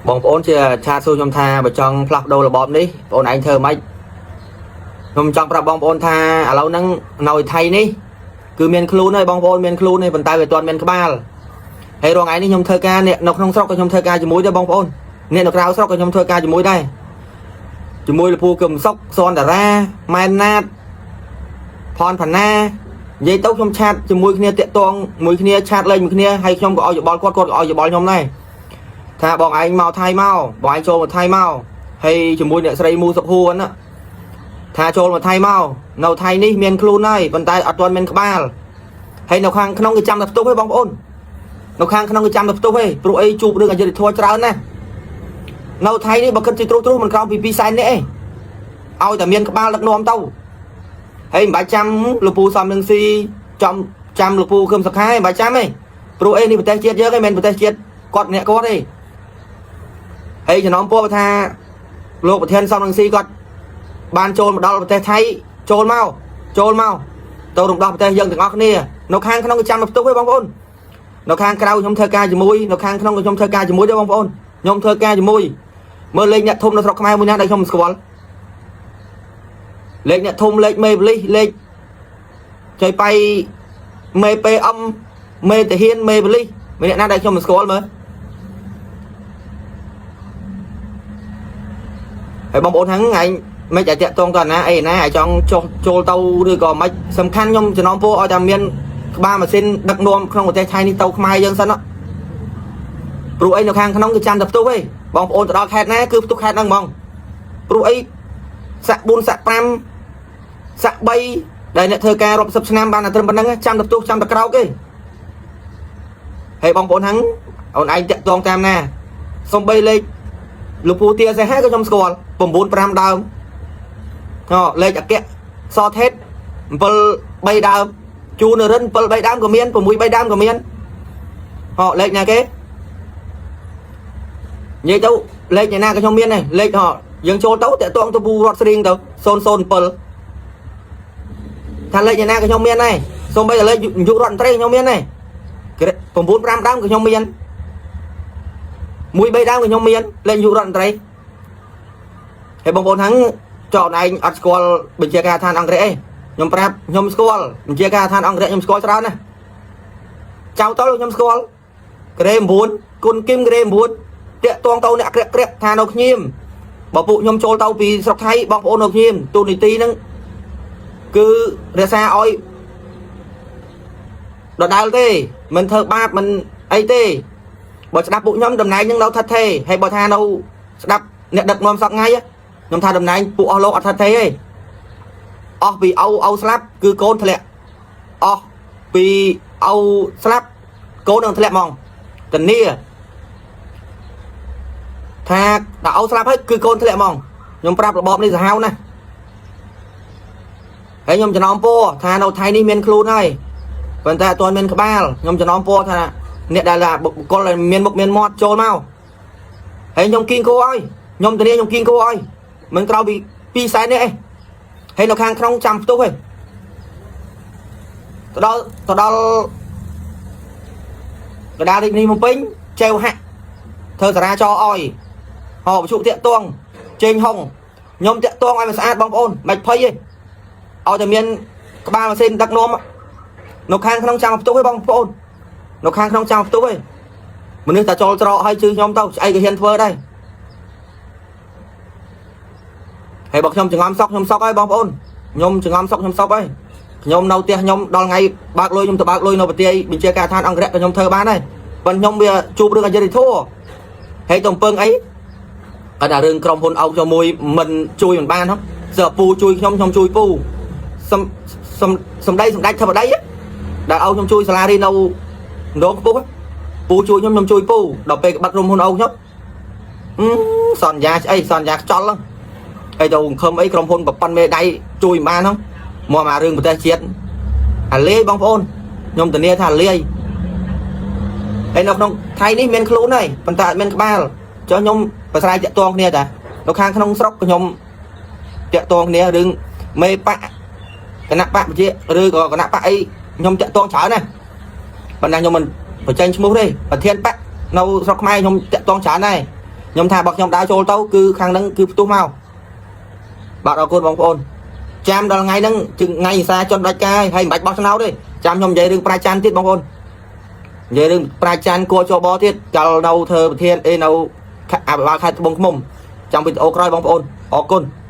បងប្អូនជា chat សួរខ្ញុំថាបើចង់ផ្លាស់ប្ដូររបបនេះបងប្អូនឯងធ្វើម៉េចខ្ញុំចង់ប្រាប់បងប្អូនថាឥឡូវហ្នឹងនៅថៃនេះគឺមានខ្លួនហើយបងប្អូនមានខ្លួនហើយប៉ុន្តែវាអត់ទាន់មានក្បាលហើយរងថ្ងៃនេះខ្ញុំធ្វើការអ្នកនៅក្នុងស្រុកក៏ខ្ញុំធ្វើការជាមួយដែរបងប្អូនអ្នកនៅក្រៅស្រុកក៏ខ្ញុំធ្វើការជាមួយដែរជាមួយលពូគឹមសុកសនតារាម៉ែនណាតផនផាណានិយាយទៅខ្ញុំ chat ជាមួយគ្នាតាក់តងមួយគ្នា chat លេងមួយគ្នាហើយខ្ញុំក៏ឲ្យយោបល់គាត់គាត់ក៏ឲ្យយោបល់ខ្ញុំដែរ ថាបងឯងមកថៃមកបងឯងចូលមកថៃមកហើយជាមួយអ្នកស្រីមូសុខហួរណាថាចូលមកថៃមកនៅថៃនេះមានខ្លួនហើយប៉ុន្តែអត់ទាន់មានក្បាលហើយនៅខាងក្នុងគេចាំតែផ្ទុះឯងបងប្អូននៅខាងក្នុងគេចាំតែផ្ទុះឯងព្រោះអីជួបរឿងអយុត្តិធម៌ច្រើនណាស់នៅថៃនេះបើគិតជាទ្រុសទ្រុសមិនក្រោមពី2សែននេះឯងឲ្យតែមានក្បាលដឹកនាំទៅហើយមិនបាច់ចាំលពូសំនឹងស៊ីចាំចាំលពូគឹមសុខាឯងមិនបាច់ចាំទេព្រោះអីនេះប្រទេសជាតិយើងឯងមិនមែនប្រទេសជាតិគាត់អ្នកគាត់ទេ ហើយចំណងពោះថាលោកប្រធានសំរងស៊ីគាត់បានចូលមកដល់ប្រទេសថៃចូលមកចូលមកទៅរំដោះប្រទេសយើងទាំងអស់គ្នានៅខាងក្នុងក៏ចាំមកផ្ទុះឯងបងប្អូននៅខាងក្រៅខ្ញុំធ្វើការជាមួយនៅខាងក្នុងក៏ខ្ញុំធ្វើការជាមួយដែរបងប្អូនខ្ញុំធ្វើការជាមួយមើលលេខអ្នកធំនៅស្រុកខ្មែរមួយណាដែលខ្ញុំមិនស្គាល់លេខអ្នកធំលេខមេប៉ូលីសលេខចៃបៃមេ PM មេទាហានមេប៉ូលីសមានអ្នកណាដែលខ្ញុំមិនស្គាល់មើល ហើយបងប្អូនហ្នឹងឯងមិនអាចតាក់ទងទៅអាណាអីណាអាចចង់ចុះចូលទៅឬក៏មិនសំខាន់ខ្ញុំចំណងពោឲ្យតែមានក្បាលម៉ាស៊ីនដឹកនាំក្នុងប្រទេសថៃនេះទៅខ្មែរយើងសិនព្រោះអីនៅខាងក្នុងគឺចាំតែផ្ទុះឯងបងប្អូនទៅដល់ខេត្តណាគឺផ្ទុះខេត្តហ្នឹងហ្មងព្រោះអីសាក់4សាក់5សាក់3ដែលអ្នកធ្វើការរាប់សិបឆ្នាំបានតែត្រឹមប៉ុណ្្នឹងចាំតែផ្ទុះចាំតែក្រោកទេហើយបងប្អូនហ្នឹងអូនឯងតាក់ទងតាមណាសំបីលេខលោកពូទាសេះក៏ខ្ញុំស្គាល់95ដើមហ៎លេខអគ្គសថេត7 3ដើមជូនរិន7 3ដើមក៏មាន6 3ដើមក៏មានហ៎លេខណាគេនិយាយទៅលេខណាក៏ខ្ញុំមានដែរលេខហ៎យើងចូលទៅតាក់ទងទៅពូរត់ស្រៀងទៅ007ថាលេខណាក៏ខ្ញុំមានដែរសូម្បីតែលេខនាយករដ្ឋមន្ត្រីខ្ញុំមានដែរ95ដើមក៏ខ្ញុំមាន1 3ដើមក៏ខ្ញុំមានលេខនាយករដ្ឋមន្ត្រី ហើយបងប្អូនហ្នឹងចោតឯងអត់ស្គាល់បញ្ជាការដ្ឋានអង្គរៈអីខ្ញុំប្រាប់ខ្ញុំស្គាល់បញ្ជាការដ្ឋានអង្គរៈខ្ញុំស្គាល់ច្រើនណាស់ចៅតលខ្ញុំស្គាល់ក្រេ9គុណគឹមក្រេ9តាក់តងទៅអ្នកក្រាក់ក្រាក់ថានៅឃ្ញៀមបើពួកខ្ញុំចូលទៅពីស្រុកថៃបងប្អូននៅឃ្ញៀមទូនីតិហ្នឹងគឺរក្សាឲ្យដដែលទេមិនធ្វើបាបមិនអីទេបើស្ដាប់ពួកខ្ញុំតំណែងហ្នឹងនៅថិតថេរហើយបើថានៅស្ដាប់អ្នកដឹកនាំសពថ្ងៃខ្ញុំថាតំណែងពួកអស់លោកអត់ថិតថេរទេអស់ពីឪឪស្លាប់គឺកូនធ្លាក់អស់ពីឪស្លាប់កូននឹងធ្លាក់ហ្មងតានីថាដល់ឪស្លាប់ហើយគឺកូនធ្លាក់ហ្មងខ្ញុំប្រាប់របបនេះសាហាវណាស់ហើយខ្ញុំចំណងពោថានៅថៃនេះមានខ្លួនហើយប៉ុន្តែអត់ទាន់មានក្បាលខ្ញុំចំណងពោថាអ្នកដែលបុគ្គលដែលមានមុខមានមាត់ចូលមកហើយខ្ញុំគៀងគោឲ្យខ្ញុំធានាខ្ញុំគៀងគោឲ្យមិនក្រៅពី2សែននេះឯងហើយនៅខាងក្នុងចាំផ្ទុះឯងទៅដល់ទៅដល់កដាលរាជធានីភ្នំពេញចែវហាក់ធ្វើសារាចរឲ្យហោបជុតាក់តងជេងហុងខ្ញុំតាក់តងឲ្យมันស្អាតបងប្អូនមិនភ័យទេឲ្យតែមានក្បាលម៉ាស៊ីនដឹកនាំនៅខាងក្នុងចាំផ្ទុះឯងបងប្អូននៅខាងក្នុងចាំផ្ទុះឯងមនុស្សតែចូលច្រកឲ្យជឿខ្ញុំទៅស្អីក៏ហ៊ានធ្វើដែរ ហើយបើខ្ញុំចងំសុកខ្ញុំសុកហើយបងប្អូនខ្ញុំចងំសុកខ្ញុំសុកហើយខ្ញុំនៅផ្ទះខ្ញុំដល់ថ្ងៃបើកលុយខ្ញុំទៅបើកលុយនៅប្រទេសបញ្ជាការដ្ឋានអង្គរៈក៏ខ្ញុំធ្វើបានដែរប៉ុន្តែខ្ញុំវាជួបរឿងអយុត្តិធម៌ហើយទៅពឹងអីគាត់ថារឿងក្រុមហ៊ុនអោកខ្ញុំមួយមិនជួយមិនបានហ៎សើពូជួយខ្ញុំខ្ញុំជួយពូសំសំសំដីសម្ដេចធិបតីដែលអោខ្ញុំជួយសាលារៀននៅដងខ្ពស់ពូជួយខ្ញុំខ្ញុំជួយពូដល់ពេលបាត់ក្រុមហ៊ុនអោខ្ញុំសន្យាស្អីសន្យាខ្ចល់ហ្នឹង ហើយទៅអង្គមអីក្រុមហ៊ុនប្រព័ន្ធមេដៃជួយមិនបានហ្នឹងមកមករឿងប្រទេសជាតិអាលាយបងប្អូនខ្ញុំធានាថាអាលាយហើយនៅក្នុងថៃនេះមានខ្លួនហើយប៉ុន្តែអត់មានក្បាលចុះខ្ញុំប្រស្រ័យតាក់ទងគ្នាតានៅខាងក្នុងស្រុកខ្ញុំតាក់ទងគ្នារឿងមេបកគណៈបកប្រជាឬក៏គណៈបកអីខ្ញុំតាក់ទងច្រើនណាស់ប៉ុន្តែខ្ញុំមិនបញ្ចេញឈ្មោះទេប្រធានបកនៅស្រុកខ្មែរខ្ញុំតាក់ទងច្រើនដែរ ខ្ញុំថាបើខ្ញុំដើរចូលទៅគឺខាងហ្នឹងគឺផ្ទុះមកបាទអរគុណបងប្អូនចាំដល់ថ្ងៃហ្នឹងជឹងថ្ងៃឥសាជនដាច់ការហើយមិនបាច់បោះឆ្នោតទេចាំខ្ញុំនិយាយរឿងប្រាចាន់ទៀតបងប្អូននិយាយរឿងប្រាចាន់គួរចបទៀតចោលនៅធ្វើប្រធានអេនៅអភិបាលខេត្តត្បូងឃ្មុំចាំវីដេអូក្រោយបងប្អូនអរគុណ។